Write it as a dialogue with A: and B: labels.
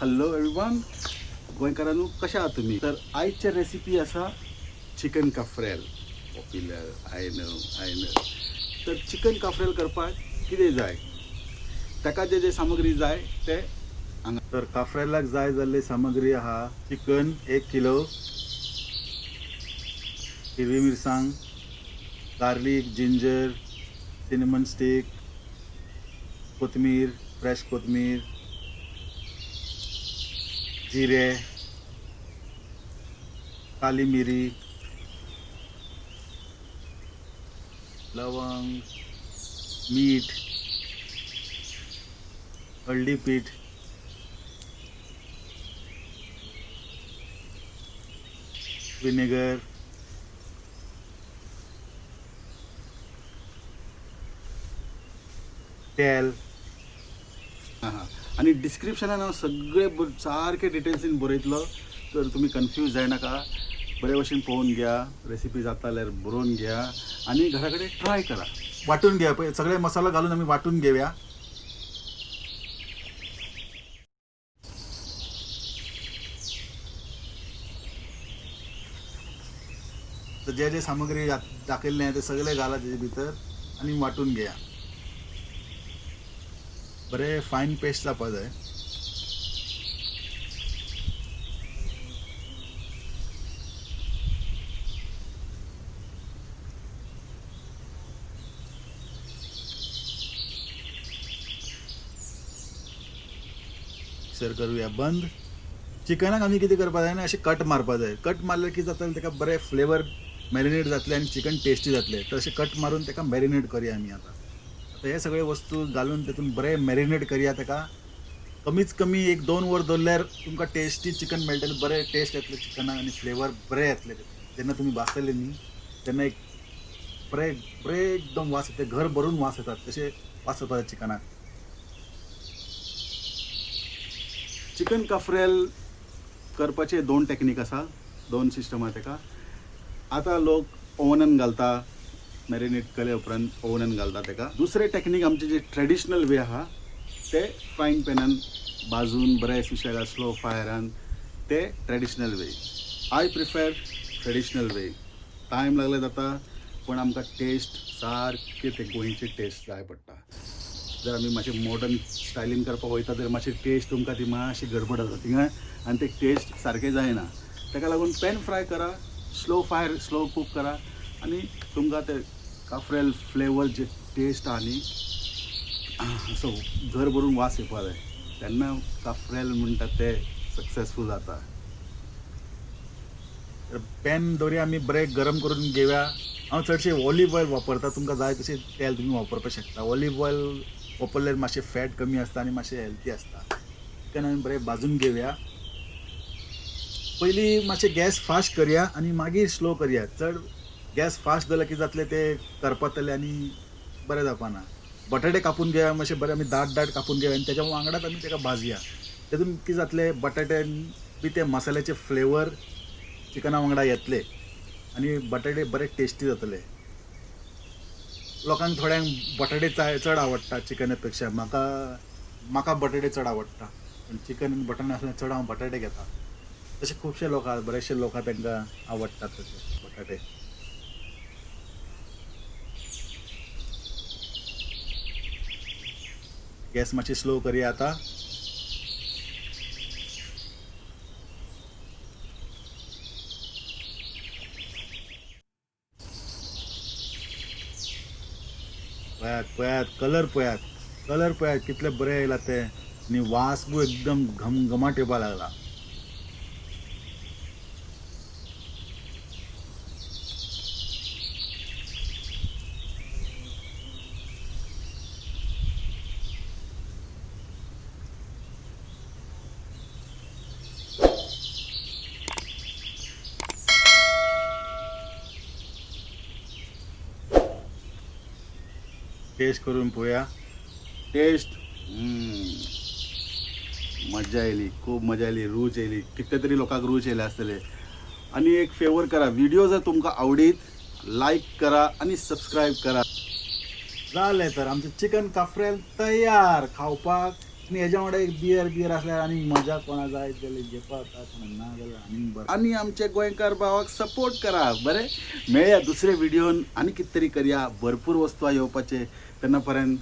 A: Hello everyone, गोंयकारांनो कशे आहात तुमी? तर आयचे रेसिपी आसा chicken cafreal. Popular, I know, I know. तर चिकन काफ्रेल करपाक कितें जाय, ताका जे जे सामग्री जाय ते हांगा.
B: तर काफ्रेलाक जाय जाल्ली सामग्री आहा चिकन 1 किलो, हिरवी मिरसांग, गार्लीक, जिंजर, सिनेमन स्टीक, कोथमीर, फ्रेश कोथमीर, जिरे, काली मिरी, लवंग, मीठ, हळदी पीठ, विनेगर, तेल.
A: हां, आनी डिस्क्रिप्शनान हांव सगळे सारके डिटेल्सीन बरयतलो, तर तुमी कन्फ्यूज जायनाका. बरे भशेन पळोवन घ्या, रेसिपी जाता जाल्यार बरोवन घ्या आनी घरा कडेन ट्राय करा.
B: वांटून घेया पळय, सगळे मसालो घालून आमी वांटून घेवया. तर जे जे सामग्री दाखयल्ले ते सगळे घाला तेजे भितर आनी वांटून घेया. बरें फायन पेस्ट जावपा जाय. मिक्सर करूया बंद. चिकनाक आमी कितें करपा जाय, अशें कट मारपा जाय. कट मारल्यार कितें जातलें, ताका बरें फ्लेवर मॅरिनेट जातलें आनी चिकन टेस्टी जातलें. तर अशें कट मारून ताका मॅरिनेट करया आमी. आतां आतां हे सगळे वस्तू घालून तातूंत बरें मॅरिनेट करया. ताका कमीच कमी 1-2 वर दवरल्यार तुमकां टेस्टी चिकन मेळटलें, बरें टेस्ट येतलें चिकनाक आनी फ्लेवर बरें येतलें. जेन्ना तुमी भाजतले न्ही तेन्ना एक बरें बरें एकदम वास येता, घर भरून वास येतात, तशें वास येता चिकनाक.
A: चिकन काफ्रेल करपाचे 2 टॅक्नीक आसा, 2 सिस्टम आसा ताका. आतां लोक ओवनान घालता, मॅरिनेट केले उपरांत ओवनान घालता ताका. दुसरे टॅक्नीक आमचे जे ट्रेडिशनल वे आहा ते फ्रायंग पॅनान भाजून बरें सुशेगाद स्लो फायरान, ते traditional way. I prefer traditional way. Time लागले जाता, पूण आमकां टेस्ट सारके ते गोंयचे टेस्ट जाय पडटा. जर आमी मातशें मॉडर्न स्टायलीन करपाक वयता तर मातशी टेस्ट तुमकां ती मातशी गडबड जाता थिंगा आनी ते टेस्ट सारकें जायना. ताका लागून पॅन फ्राय करा, स्लो फायर स्लो कूक करा आनी तुमकां ते काफ्रेल फ्लेवर जे टेस्ट आहा न्ही, असो घर भरून वास येवपा जाय, तेन्ना काफ्रेल म्हणटा ते सक्सेसफूल जाता.
B: तर पॅन दवरया आमी बरें गरम करून घेवया. हांव चडशें ऑलीव ऑयल वापरता, तुमकां जाय तशें तेल तुमी वापरपाक शकता. ऑलीव ऑयल वापरल्यार मातशें फॅट कमी आसता आनी मातशें हेल्थी आसता. चिकन आमी बरें भाजून घेवया. पयलीं मातशें गॅस फास्ट करया आनी मागीर स्लो करया. चड गॅस फास्ट जाल्यार कितें जातलें, तें करपतलें आनी बरें जावपाना. बटाटे कापून घेवया मातशें बरें, आमी दाट दाट कापून घेवया आनी तेच्या वांगडाच आमी ताका भाजया. तेतून कितें जातलें, बटाटे बी ते मसाल्याचे फ्लेवर चिकना वांगडा येतले आनी बटाटे बरे टेस्टी जातले. लोकांक थोड्यांक बटाटे चड आवडटा चिकना पेक्षा. म्हाका बटाटे चड आवडटा, पूण चिकन आनी बटाटे आसल्यार चड हांव बटाटे घेता. तशे खुबशे लोक आहात, बरेचशे लोक आहात तांकां आवडटात तशे बटाटे. गॅस मातशी स्लो करया आतां. पळयात पळयात कलर पळयात, कलर पळयात कितले बरे येयला ते, आनी वास बी एकदम घमघमाट येवपाक लागला. टेस्ट करून पळोवया.
A: टेस्ट मजा येयली, खूब मजा येयली, रूच येयली. कितले तरी लोकांक रूच येयले आसतले. आनी एक फेवर करा, व्हिडिओ जर तुमकां आवडीत लायक करा आनी सबस्क्रायब करा.
B: जालें तर आमचें चिकन काफ्रेल तयार खावपाक. आनी हेज्या वांगडा एक बियर बियर आसल्यार आनी मजा कोणा जाय जाल्यार घेवपा जाता, कोणा ना जाल्यार आनी बरें.
A: आनी आमचे गोंयकार भावाक सपोर्ट करा. बरें, मेळया दुसरे व्हिडियोन आनी कितें तरी करया. भरपूर वस्तू आहा येवपाचे. तेन्ना पर्यंत.